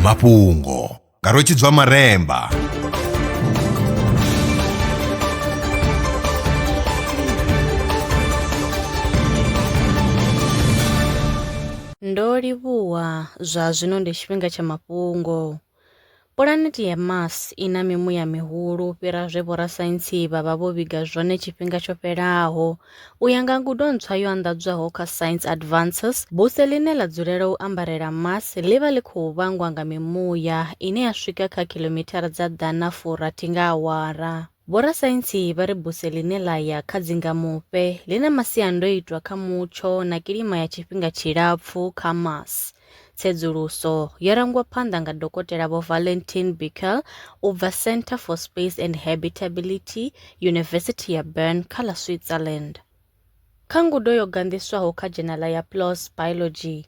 Mafhungo nga Rwetshidzwa Maremba. Ndo livhuwa zwa zwino ndi tshifhinga tsha mafhungo. Pulanete ya Mars i na mimuya mihulu u fhira zwe vhorasaintsi vha vha vho vhiga zwone tshifhinga tsho fhelaho. U ya nga ngudo ntswa yo anḓadzwaho kha Science Advances, buse ḽine ḽa dzulela u ambarela Mars ḽi vha ḽi khou vhangwa nga mimuya ine ya swika kha khiḽomithara dza 160 nga awara. Vhorasaintsi vha ri buse ḽine ḽa ya kha dzingamufhe ḽi na masiandoitwa kha mutsho na kilima ya tshifhinga tshilapfu kha Mars. Tsedzuluso yo rangwa phanḓa nga Dokotela Vho Valentin Bickel u bva Centre for Space and Habitability, Yunivesithi ya Bern kha ḽa Switzerland. Kha ngudo yo ganḓiswaho kha dzhenala ya PLOS Biology,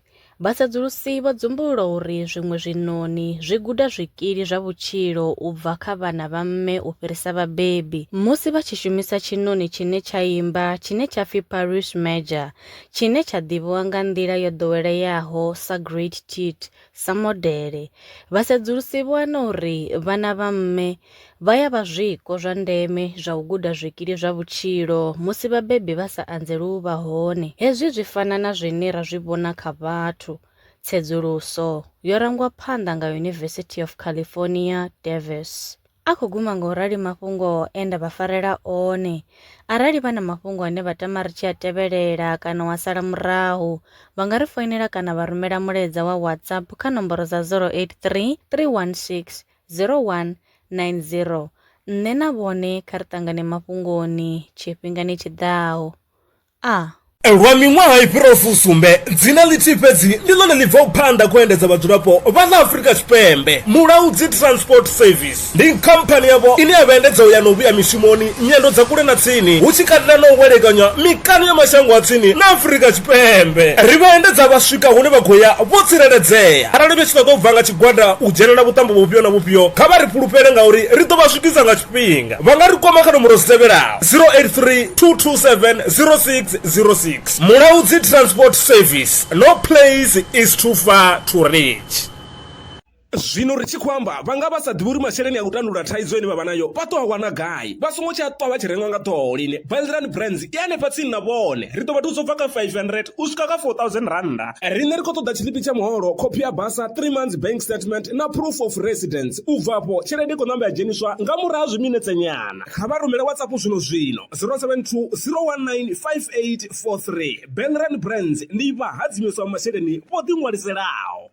vhasedzulusi vho dzumbulula uri zwiṅwe zwiṋoni zwi guda zwikili zwa vhutshilo u bva kha vhana vha mme u fhirisa vhabebi musi vha tshi shumisa tshiṋoni tshine tsha imba tshine tsha pfi Parus major, tshine tsha ḓivhiwa nga nḓila yo ḓoweleaho sa great tit, sa modele. Vhasedzulusi vho wana uri vhana vha mme Vha ya vha zwiko zwa ndeme zwa u guda zwikili zwa vhutshilo musi vhabebi vha sa anzeli u vha hone. Hezwi zwi fana na zwine ra zwi vhona kha vhathu. Tsedzuluso yo rangwa phanḓa nga University of California, Davis. A khou guma nga u rali mafhungo e nda vha farela one. Arali vha na mafhungo ane vha tama ri tshi a tevhelela kana u a sala murahu, vha nga ri foinela kana vha rumela mulaedza wa WhatsApp kha nomboro dza 083 316 0190. Nṋe na vhone kha ri ṱangane mafhungoni tshifhingani tshi ḓaho. A. Lwa miṅwaha i fhiraho fusumbe, dzina ḽithihi fhedzi ndi ḽone ḽi bvaho phanḓa kha u endedza vhadzulapo vha ḽa Afrika Tshipembe, Mulaudzi Transport Service. Ndi khamphani yavho ine ya vha endedza u ya na u vhuya mishumoni, nyendo dza kule na tsini, hu tshi katela na u welekanywa mikano ya mashango a tsini na Afrika Tshipembe. Ri vha endedza vha swika hune vha khou ya vho tsireledzea. Arali vha tshi ṱoḓa u bva nga tshigwada u dzhenela vhuṱambo vhufhio na vhufhio, kha vha ri fhulufhele ngauri ri ḓo vha swikisa nga tshifhinga. Vha nga ri kwama kha nomboro dzi tevhelaho, 083 227 0606. Mulaudzi Transport Service, no place is too far to reach. Zwino ri tshi khou amba vha nga vha sa ḓivhi uri masheleni a u tandulula thaidzo ine vha vha nayo vha ḓo a wana gai. Vha songo tsha ṱwa vha tshi rengwa nga ṱhoho lini. Baileran Brands i hanefha tsini na vhone. Ri ḓo vha thusa u bva kha 500 u swika kha 4000 rannda. Riṋe ri khou ṱoḓa tshiḽipi tsha muholo, khophi ya basa, 3 months bank statement na proof of residence. U bva afho tshelede i khou namba ya dzheniswa nga murahu ha zwiminetse nyana. Kha vha rumele WhatsApp zwino zwino 072 019 5843. Baileran Brands ndi vhahadzimiswa vha masheleni vho ḓiṅwaliselaho.